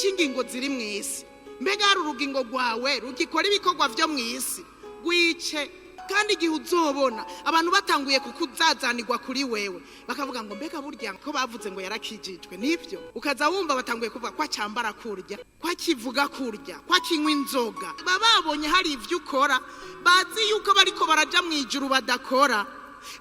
Twice ingingo ziri mu isi. Mbega hari urugingo rwawe rugikora ibikorwa byo mu isi? Rwice. Kandi igihe uzobona abantu batanguye kukuzazanirwa kuri wewe, bakavuga ngo: "Mbega burya ko bavuze ngo yarakijijwe, nibyo?" Ukaza wumva batanguye kuvuga ko acyambara kurya, ko akivuga kurya, ko akinywa inzoga, baba babonye hari ibyo ukora bazi yuko bariko baraja mu ijuru badakora.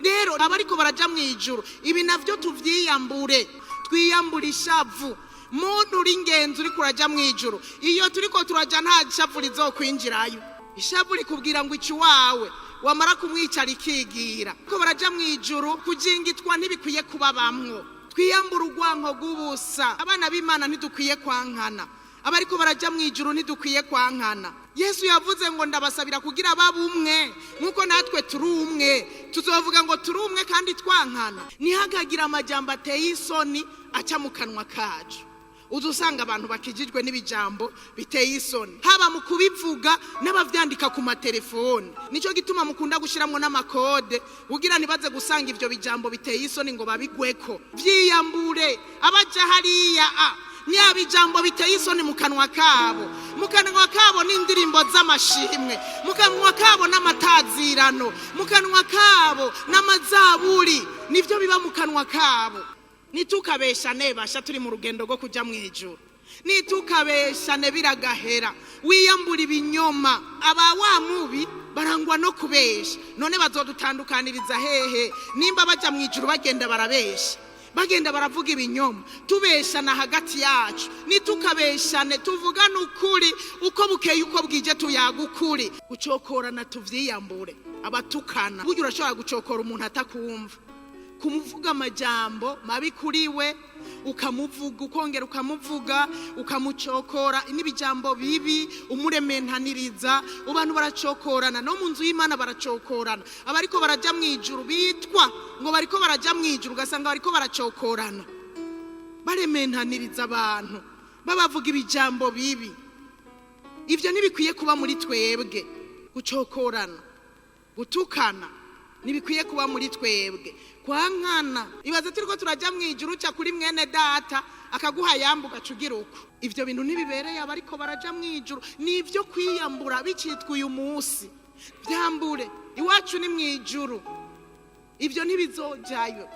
Rero abariko baraja mu ijuru, ibi navyo tuvyiyambure. Twiyambure ishavu. Muntu uri ingenzi, uriko uraja mu ijuru, iyo turiko turaja nta shavu rizokwinjirayo. Ishavu rikubwira ngo ici wawe, wamara kumwicara ikigira ko baraja mu ijuru. Kujingitwa ntibikwiye kuba bamwo. Twiyambura urwanko rw'ubusa. Abana b'Imana ntidukwiye kwankana. Abariko baraja mu ijuru ntidukwiye kwankana. Yesu yavuze ngo: "Ndabasabira kugira babe umwe nk'uko natwe turi umwe." Tuzovuga ngo turi umwe kandi twankana? Ntihakagira amajambo ateye isoni aca mu kanwa kacu. Uza usanga abantu bakijijwe n'ibijambo biteye isoni, haba mu kubivuga n'abavyandika ku matelefoni. Nico gituma mukunda gushiramwo n'amakode kugira ntibaze gusanga ivyo bijambo biteye isoni ngo babigweko. Vyiyambure. Abaja hariya a nyaba ijambo biteye isoni mu kanwa kabo. Mu kanwa kabo n'indirimbo z'amashimwe, mu kanwa kabo n'amatazirano, mu kanwa kabo n'amazaburi, nivyo biba mu kanwa kabo. Nitukabeshane basha, turi mu rugendo rwo kujya mu ijuru. Nitukabeshane, biragahera. Wiyambura ibinyoma. Aba wa mubi barangwa no kubesha. None bazodutandukaniriza hehe nimba bajya mu ijuru bagenda barabesha, bagenda baravuga ibinyoma, tubeshana hagati yacu? Nitukabeshane, tuvugane ukuri. Uko bukeye uko bwije tuyaga ukuri. Gucokorana tuvyiyambure. Abatukana, burya urashobora gucokora umuntu atakumva, kumuvuga amajambo mabi kuri we, ukamuvuga, ukongera ukamuvuga, ukamucokora n'ibijambo bibi, umurementaniriza. Abantu baracokorana, no mu nzu y'Imana baracokorana. Abariko barajya mu ijuru, bitwa ngo bariko barajya mu ijuru, ugasanga bariko baracokorana, barementaniriza abantu, babavuga ibijambo bibi. Ibyo ntibikwiye kuba muri twebwe. Gucokorana, gutukana ntibikwiye kuba muri twebwe. Kwankana, ibaze turiko turajya mu ijuru, uca kuri mwene data akaguha yambu, ugaca ugira uko. Ivyo bintu ntibibereye abariko baraja mu ijuru. Ni ivyo kwiyambura bicitwa uyu munsi. Vyambure. Iwacu ni mu ijuru, ivyo ntibizojayo.